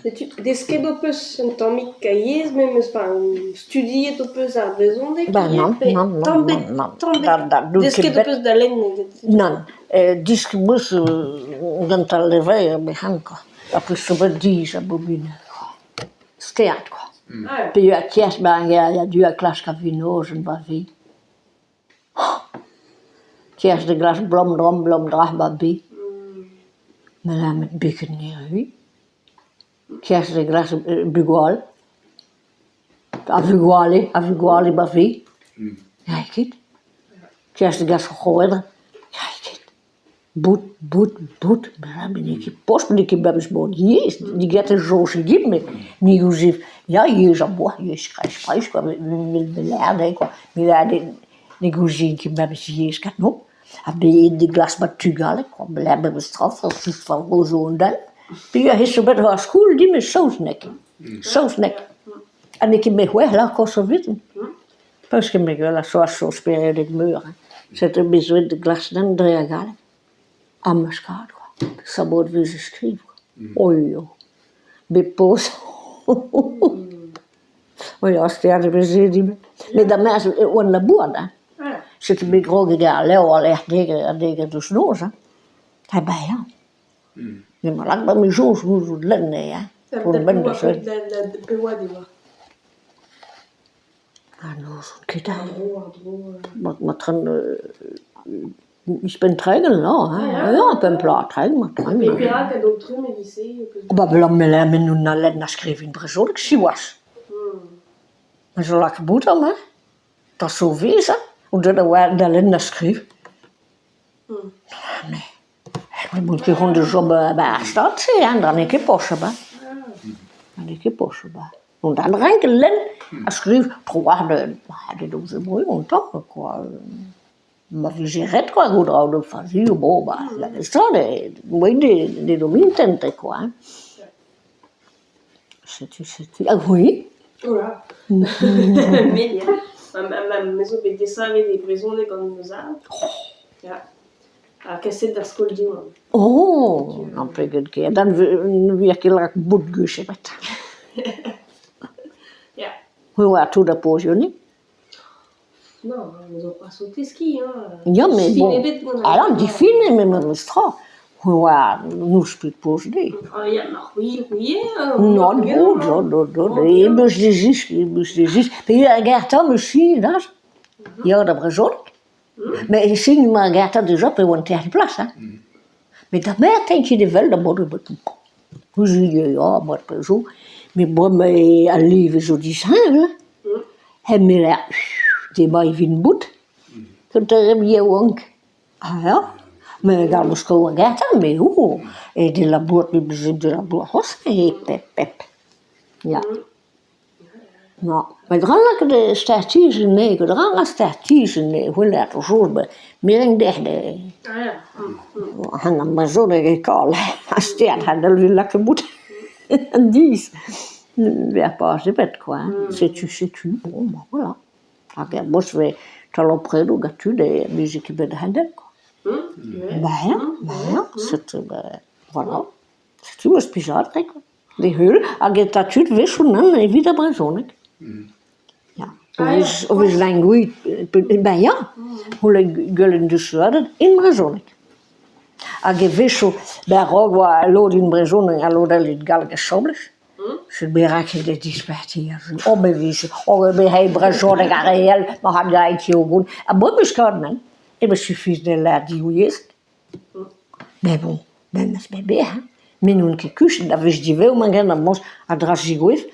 Setu desket ho peus un tammig a yezh memes, enfin studiet ho peus ar brezhoneg Ba ivez nann, pe nann, nann, tamm ebet, nann, nann, tamm ebet. nann, nann, n'on ket Desket ho bet. peus da lenn Nann, desket 'm eus gant al levraoueg mec'han kwa, ar pezh zo bet diaes abominañ kwa, start kwa. Pe tiez 'ba ar du a klask ar wenodenn 'ba vi. Kerzh da glask 'blam 'blam dra 'ba be. Ma lammet biken erru. Kerzh da glask bugale. Ar vugale, ar vugale 'ba vi. N'eo ket. Kerzh da glask c'hwedr. N'eo ket. Bout, bout, bout, met n'eo ket posupl, n'eo ket memes mod yezh, digaset soñj din met ni 'ouze ya yezh am boa, yezh kreiz-Breizh kwa, met lâret eo kwa, met lâret ne gouzie ket memes yezh ganeomp ha bet da glask ma tu galleg kwa, memes tra Francis Favereau zo un den, peogwir zo bet war ar skol din e saozneg, saozneg, ha n'eo ket bet c'hwec'h lâr koshoc'h eviten. Peus ket bet gwell a choaz zo speredek-meur hein. Setu bet zo da glask dre ar galleg. Ha ma skad kwa. Sabot 'veze skriv kwa. Oio. Bep poz. O ya, stert e veze din. Met da merzh e oan labourat hein. Setu bet kroget al levr war-lerc'h dek deus noz hein. Ha ben ya. Emañ lak 'ba me soñj gouzout lenn eo hein. Da pe oad e oa? Ah n'ouzon ket hein. Matre'n ouzhpenn 30 ya hein, ya pemp bloaz ha 30 matre'n. Met perak a-daol-trumm e-giz-se? Ba 'blam m'en on na lenn na skriviñ brezhoneg siwazh. Me zo lakaet bout amañ, da souvezhañ on deuet a-walc'h da lenn na skriv. Me 'bout ket c'hoant da chom 'ba ar stad-se hein, n'eo ket posupl hein. N'eo ket posupl hein. Mont da renk lenn ha skriv tro-war da un tamm kwa. Ma vije ret kwa goût a ra fazioù bon bah memestra ne 'do intent kwa hein. Setu setu. Hag c'hwi? Oula me ya. Me zo bet desavet e brezhoneg gant ma zad. Ya. Ha kaset d'ar skol Diwan. Oh, n'ampleget ket. Dan ne vez ket lakaet bout gwech ebet. Ya. C'hwi 'oa tout ar pozioù, Non, me zo c'hoazh o teskiñ hein. Ya, mais Fin bon. ebet gant Ah non, difin eo met memes tra. C'hwi 'oa n'eus ket poz dezhe. Ah ya, ma c'hwi, c'hwi eo. Non, non, non, non, non, e meus dezeskiñ, e meus dezeskiñ. Pe ar garta 'meus sinet aze. Ya, da brezhoneg. Met e sin ma garta dija pe oan teir plas hein. Met da ber 'teint ket evel da baotr ebet. Gouzout ya mat pell zo. Met bremañ eo al live zo disheñvel hein. Hep me lâr demañ evit bout gant ar re yaouank. Ah ya, me 'gav 'meus ket a garta met oh e de labourat de labourat c'hoazh e pep pep. Ya. Ma, met dra ket startijenn eo, dra startijenn eo, weler o soñj me renk derc'h da an brezhoneg e kaol ha stert ha da lakaat bout an dizh. N'eo pas ebet kwa hein, setu setu, bon ben voilà. Hag er bos 'vez talopredoù gant tud e vije ket bet a-hend-all kwa. Ben ya, ben ya, setu ben voilà. Setu 'meus plijadur kwa. D'e heul hag e ta tud 'wechoù nann evit ar brezhoneg. Ya, o vez lingouit, ben ya, c'houlenn gwelet deus in brezhoneg. Hag e-wechoù, ben a-raok oa lod in brezhoneg ha lod all in galleg asambles. Setu perak eo bet dispartiet. Oh me vije, oh me c'hell brezhoneg ar re all, ma c'hall gaet eo gout. Ha moi 'meus kavet nann, e me suffis da lâret div yezh. Met bon, memes bet hein, me n'on ket kustum da wech diwezhañ emañ ganin ar moñs a-dra zegouezh.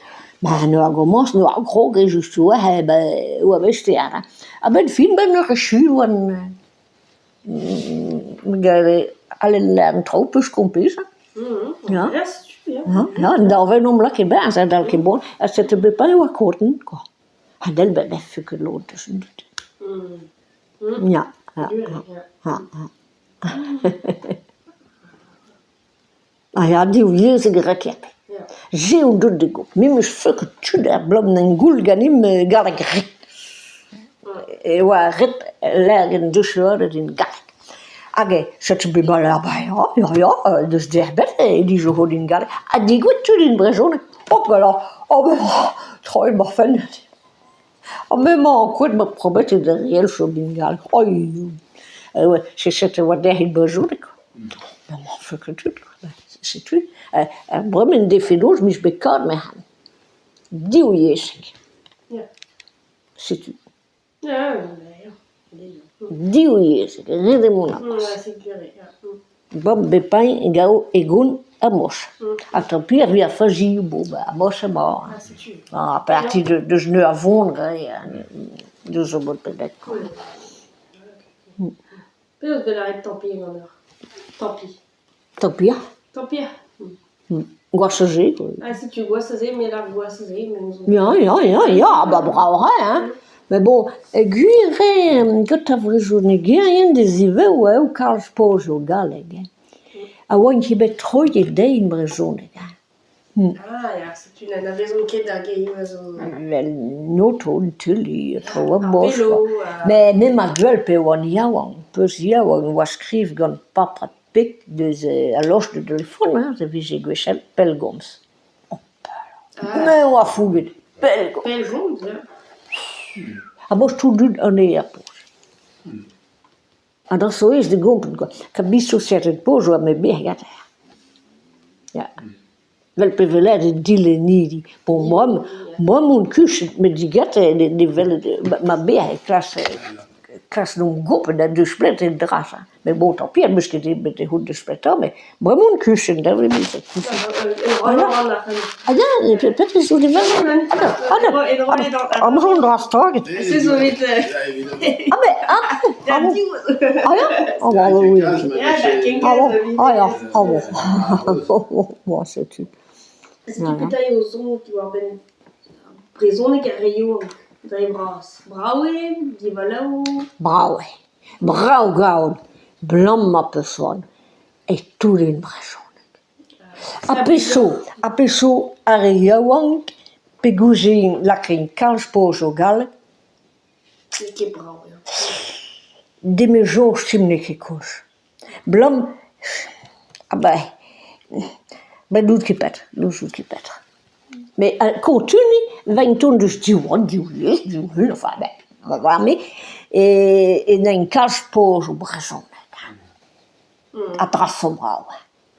Ma n'oa gomañs n'oa krog eo just oa ben oa bet start hein. A-benn fin ben eur echu oan gant an traoù peus kompez hein. Ya, ya, an daou omp lakaet 'barzh adal ket bon ha setu bet pa e oa kontant kwa. Ha del bet ket lod deus an dud. Ya, ya, ya, ya. Ah ya, div yezh e grekeg. Se on deuet da gaout. Me 'm eus feuket tud er bloaz goul ganimp galleg ret. E oa ret lâret deus in galleg. Hag setu bet mall ar ba ya, ya, ya, deus dec'h e dije roet din galleg. Ha degouezhet tud en brezhoneg. Hopala, oh ben troet ma fenn. Ha me 'mañ ankouaet 'ma prometet da re all chom ingal. Setu e oa dec'h e brezhoneg. Ma feuket tud kwa, setu. Bremañ en defe noz 'mije bet kavet anezhañ. Div yezh. Setu. Div yezh, ret eo mont a-barzh. Bob bep hini gav e gont ha moch. Ha tant pis ar muiañ fazioù 'bo, ba moch emañ. Ha parti deus neu a vont deus o mod bennak. Penaos 'vez lâret tant pis ganeoc'h? Tant pis. Tant pis. Tant pis. Gwashoc'h se. Ah setu gwashoc'h se, me 'lâr gwashoch se, me n'ouzon Ya, ya, ya, ya, ba brav eo, hein. Met bon, gwir eo gant ar vrezhonegerien da ziwezhañ eo kalz pozioù galleg hein. Ha oant ket bet troet dezhe en brezhoneg hein. Ah ya, setu n'anavezont ket ar gerioù a zo... Vel an auto, an tele, traoù Ar a-boch velo, kwa. Met me 'ma gwell pe oan yaouank, peuzyaouank e oa skriv gant paper pik deus al loch da delefon hein, se vije gwechall pellgomz. Me 'oa fouget, pellgomz. Pellgomz, ya. A-boch tout dud anezhe ar paotr. Ha da zo aes da gompren kwa. Kabisoù serret kozh 'oa met merc'hed. Ya. Vel pe weler e dilennidi. Bon, mamm, mamm on kushet met digate ne welet ma merc'h e klas klas 'n gopen da deus splet en dra-se. Met bon, tant pis, 'meus ket bet e c'hoût da spletañ, met bremañ on kushet da Ah ya, petra zo Amañ on dra staget. Se zo bet... Ah mais ah, ah bon. Ah ya Ah bah oui. Ah bon, ah ya, ah bon. Bon, setu. Setu petra eo soñj diwar-benn brezhoneg ar re yaouank dre vras. Brav eo, divalav. Brav eo. Brav gaon. 'Blam ma 'peus c'hoant e toullin brezhoneg. Ha pezh zo, ha pezh zo ar re yaouank pegoulz int lakaint kalz pozioù galleg. N'eo ket brav eo. Din me soñj din n'eo ket koulz. 'Blam ah ben ben n'oût ket petra, n'ouzon ket petra. Met kontuniñ 'vent tont deus Diwan, Div Yezh, Div Hun, enfin ben me e n'int kalz pozioù brezhoneg ha tra zo brav.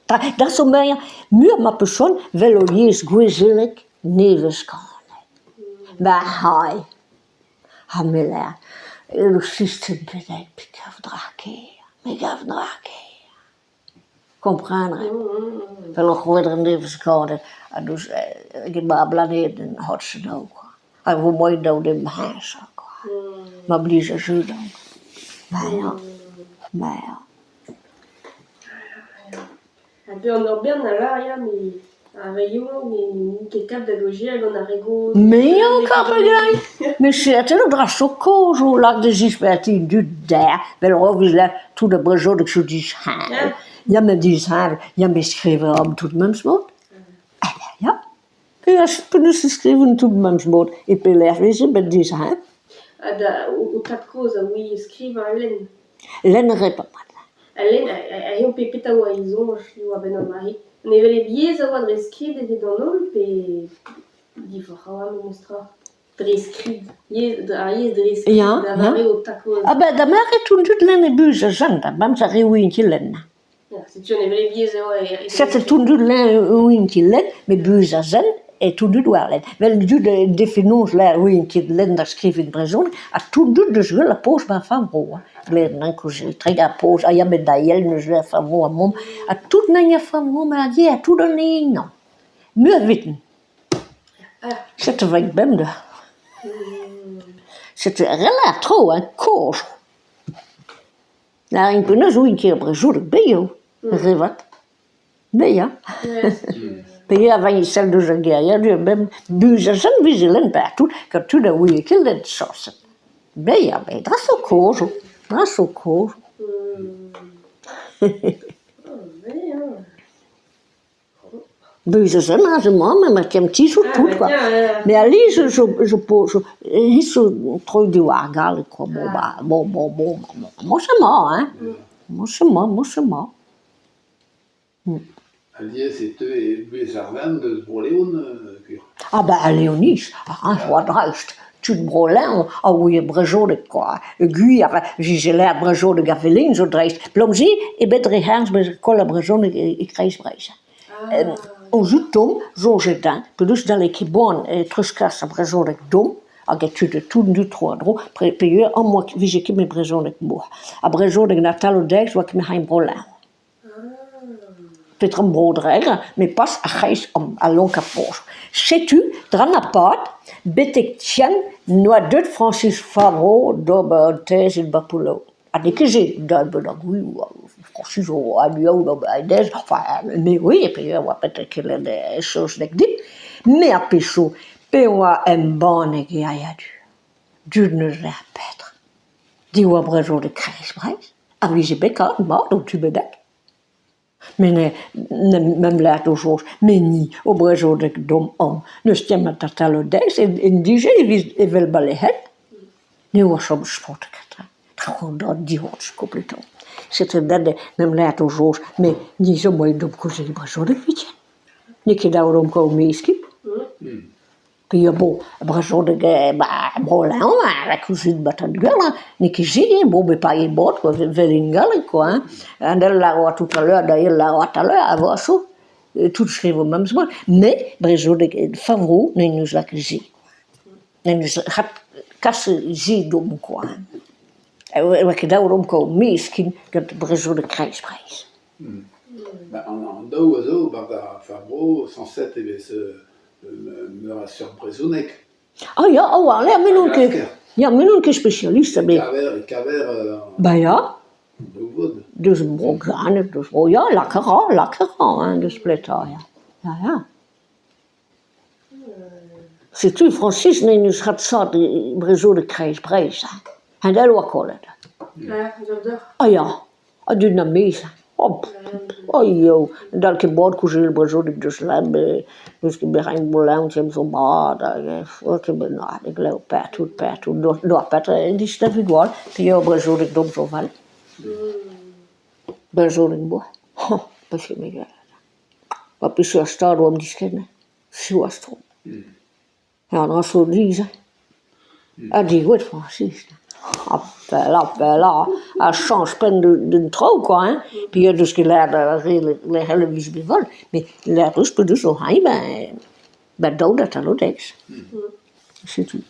Da zo muioc'h ma 'peus c'hoant 'vel ho yezh gouezelek nevez ganet. Ma c'hae ha me 'lâr ur sistem bennak me gav dra ker, me gav dra ker. Kompren a rit. Vel ur c'houedren nevez ganet ha deus get ma blanedenn hot-snow kwa. Hag vo moaien da en em heñchañ kwa. Ma blij ar jeu dezhañ. Ma ya, ma ya. Ha buan ur bern a lâr ya met ar re yaouank n'int ket kap da gaozeal gant ar re gozh. Me eo kap a-grenn! Met setu un dra zo kozh o lak da zispartiñ an dud dec'h 'vel 'raok tout ar brezhoneg zo disheñvel. Ya met disheñvel, ya met skrivañ a ran tout memes mod. Eh ben ya, penaos e skrivan tout memes mod e pelec'h 'veze bet disheñvel? Ha da ho tad-kozh a ouie skrivañ ha lenn? Lenn a rae papa. Ha lenn a eo petra oa e soñj diwar-benn an dra-se? An hevelep yezh a oa dre skrid evit an holl pe diforc'h a oa memestra? Dre skrid, yezh, ar yezh dre skrid da mare ho tad-kozh. Ah ben da mare tout dud lenn e bus a zent, ha bemz ar re ouient ket lenn. Setu an hevelep yezh eo e... Setu tout dud lenn ouient ket lenn, met bus a zent e tout dud war lenn. Vel dud defe noz lâr ouient ket lenn da skrivañ brezhoneg, ha tout dud deus gwell ar poz 'ba ar vro hein. Glevet an koulz etrek ar poz a ya bet da yell neuze ar vro ha mont ha tout 'neint ar vro ma ya tout anezhe 'nañ. Muioc'h eviten. Setu 'veit bemdez. Setu relañ tro hein, kozh. Lârin penaos ouien ket ar brezhoneg bet eo, re vat. Me ya. Peogwir a vain sell deus ar geriadur bemp bus a sell 'vije lenn partout gant tud a ouie ket lenn sañset. Me ya, met dra zo kozh eo, dra zo kozh. Bezañ aze emañ ma kem tizhout tout kwa. Met alies zo zo zo zo troet diwar ar galleg kwa bon bah bon bon bon bon emañ hein. Morse 'mañ, morse 'mañ. Alies e teue buhez ar vamm eus Bro-Leon peogwir. Ah ben Leoniz, ah 'oa dreist, tud Bro-Leon a ouie brezhoneg kwa, gwir 'vije lâret brezhoneg er vilin zo dreist, abalamour se eo bet dre c'hras koll ar brezhoneg e Kreiz Breizh. O zud-tomm 'soñje din penaos n'halle ket boan treuzkas ar brezhoneg deomp hag tud tout an dud tro-war-dro peogwir amañ ne vije ket met brezhoneg mor. Ha brezhoneg na talvoudegezh 'oa ket 'met Bro-Leon. Petra Bro-Dreger met pas ar c'hreiz al lonkañ porzh. Setu dra ma pad betek tien 'noa deuet Francis Favereau d'ober un tezenn 'ba Plouared. Ha n'eo ket se, Francis zo a-du d'ober e dezenn, enfin me 'ouie peogwir e oa bet kelennet e saozneg din, met ar pezh zo pe oa embannet geriadur, deuet neuze ar petra, diwar brezhoneg Kreiz-Breizh. A vije bet kavet mat an tu bennak. Met me'm lâret o soñj, met ni, o brezhoneg deomp amañ, n'eus nemet talvoudegezh en dije evel bale-hent. Ne oa chom spontet gantañ. Kompletamant. Setu me'm lâret o soñj, met ni zo moaien deomp kaozeal brezhoneg evit N'eo ket dav deomp kaout mezh ket. Peogwir bon, brezhoneg ba Bro-Leon ha kuzul 'ba Tad-Gwern hein, n'eo ket se eo, bon bet paeet mat kwa 'vel en galleg kwa hein. Un all 'lâro tout à l'heure d'ailleurs 'lâro tout à l'heure a-wechoù, tout skrivo memes mod, met brezhoneg Favereau n'en deus lakaet se. N'en deus kas se deomp kwa hein. E oa ket dav deomp kaout mezh ken gant brezhoneg Kreiz-Breizh. An daou a zo 'barzh ar Favereau sañset e vez meur a seurt brezhoneg. Ah ya, a-walc'h, me n'on ket ya, me n'on ket spesialist ebet. E kaver Ba ya. daou vod. Deus Bro-Gwened, deus Bro ya, lak a ra, lak a ra, hein, deus petra, ya. Ya, ya. Setu Francis n'en deus ket sort brezhoneg Kreiz-Breizh, hein. Hag-eñ 'oa kollet. Ah ya, ha deuet 'na maez. Oh, oh eo, ne dal ket mat kaozeal brezhoneg deus lenn, n'eus ket bet raet moulañ zo mat hag kement all, glev partout, partout, n'oar petra eo dister gwall, peogwir brezhoneg domp zo val. Brezhoneg 'boa, hañ, peseurt me gav. Ha peseurt stad 'oamp diskennet, siwazh trop. An dra zo glizh hein. Ha degouezhet Frañsez. Ha pellañ pellañ ha chañch penn d'un traoù kwa hein. Peogwir 'deus ket lâret ar re lec'hel e vije bet gwell met lâret 'deus penaos o c'hagn ben daou da talvoudegezh. Setu.